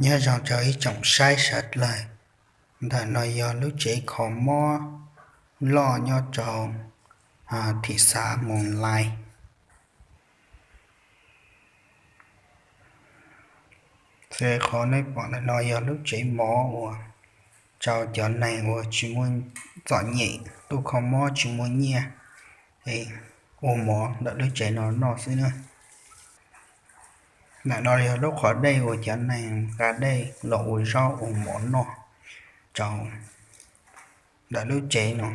Nyob zoo rau ib tsoom saib sawv dlawg, ntawm no yog lub tsev kho mob loj nyob rau thim xav Moos Lais. Xws li qhov nej pom ntawm no yog lub tsev mov uas rau cov neeg uas tsis muaj txom nyem tuaj kho mob tsis muaj nyiaj es ua mov ntawm lub tsev no noj xwb na. Ntawm no yog lub qhov dej uas cov neeg nqa dej los ua zaub ua mov noj rau ntawm lub tsev no.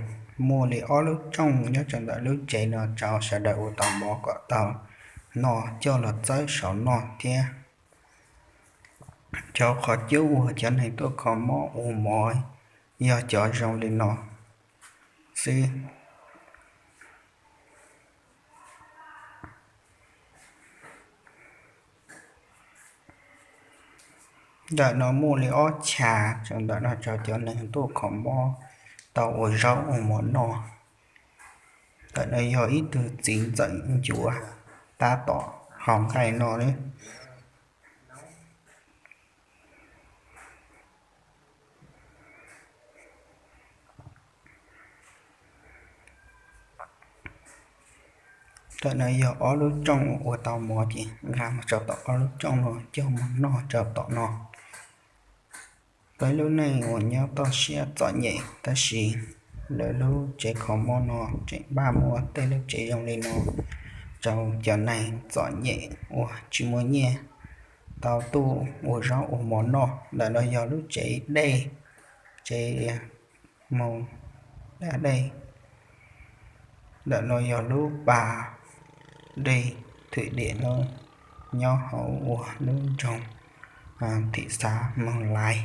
Muaj li ob lub rooj nyob rau ntawm lub tsev no rau sawv daws ua tau mov kom tau noj coj los txawb saum noj thiab. Cov qhov cub uas cov neeg tuaj kho mob ua mov yog cov zoo li no xwb. Ntawm no muaj li ob chav, ntawm no rau cov neeg tuaj kho mob tau ua zaub ua mov noj. Ntawm no yog ib tug txiv ntxawm ncuav tab tom haus nqaij no na. Ntawm no yog ob lub rooj ua tau mov ces nqa mus rau tom ob lub rooj no coj mus noj rau tom no. Peb lub neej uas nyob toj siab txom nyem tab sis lawv lub tsev kho mob no tseem npaj muaj tej lub tsev zoo li no rau cov neeg txom nyem uas tsis muaj nyiaj tau tuaj ua zaub ua mov noj. Ntawm no yog lub tsev dej, tsev moos da dej. Ntawm no yog lub pas dej thwm diam no nyob hauv uas lub nroog thim xav Moos Lais.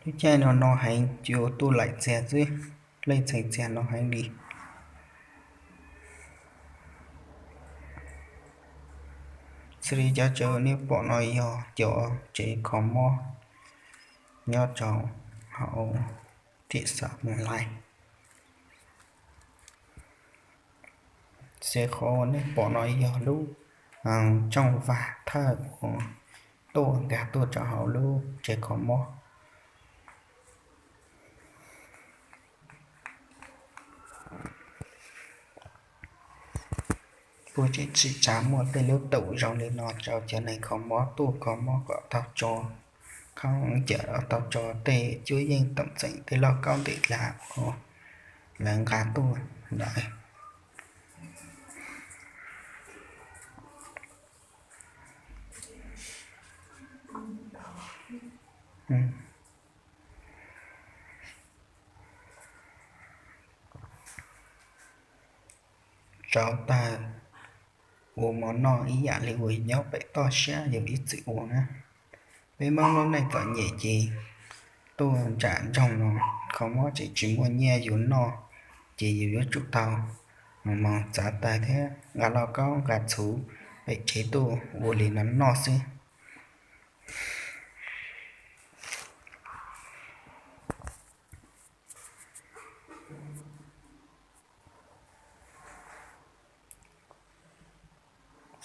Lub caij no no heev, cua tuaj laim txiag xwb, lej txheem txiag no heev li. Xws li cov tsev uas nej pom no yog cov tsev kho mob nyob rau hauv thim xav Moos Lais. Xws li qhov uas nej pom no yog lub rooj vag thawj uas tuaj nkag tuaj rau hauv lub tsev kho mob. Kuj tseem tsis tshua muaj tej lub tum zoo li no rau cov neeg kho mob tuaj kho mob kom tau tso khaub ncaws, tau tso tej cuab yeej toom txeem tej lauj kaub ntim dlav uas lawv nqa tuaj ntawd. Rau tag ua mov noj ib yam li uas nyob pem toj siab yus ib txwm ua na. Peb Hmoob lub neej txom nyem ces tuaj nram nroog no kho mob tseem tsis muaj nyiaj yus noj, ces yus yuav tsum tau mus moog txav taws thiab nqa lauj kaub nqa txhuv pem tsev tuaj ua li no noj xwb.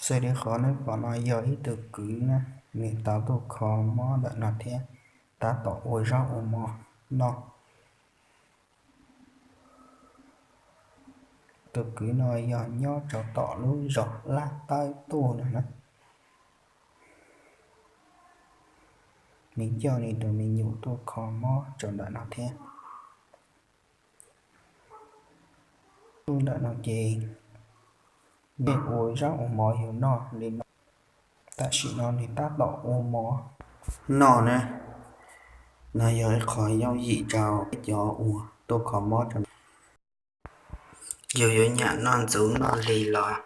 Xws li qhov nej pom no yog ib tug kwv na, nws tau tuaj kho mob ntawm no thiab tab tom ua zaub ua mov noj. Tus kwv no yog nyob rau tom lub zos Laj Tawb tuaj no na. Nws coj nws tus me nyuam tuaj kho mob rau ntawm no thiab. Tuaj ntawm no ces nws ua zaub ua mov yus noj li no. Tam sim no nws tab tom ua mov noj na. No yog ib qho yooj yim rau cov uas tuaj kho mob rau. Yus yuav nyam noj ntxuv noj hli los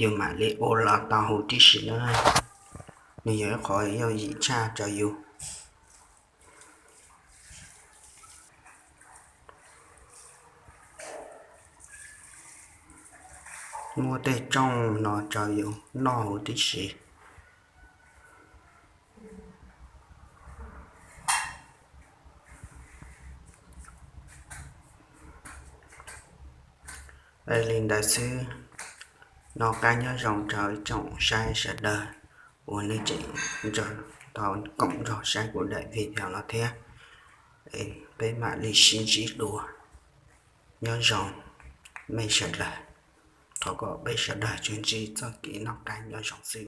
yus mam li ua los tau huv tib si na. Nws yog ib qho yooj yim tshaj rau yus. Muaj tej rooj no rau yus noj huv tib si. Li ntawd xwb, Noj qab nyob zoo rau ib tsoom saib sawv daws uas nej tseem nrog tau koom nrog saib kuv daim video no thiab. Peb mam li sib ntsib dua. Nyob zoo mej sawv daws. Thov kom peb sawv daws tsuas ntsib txoj kev noj qab nyob zoo xwb.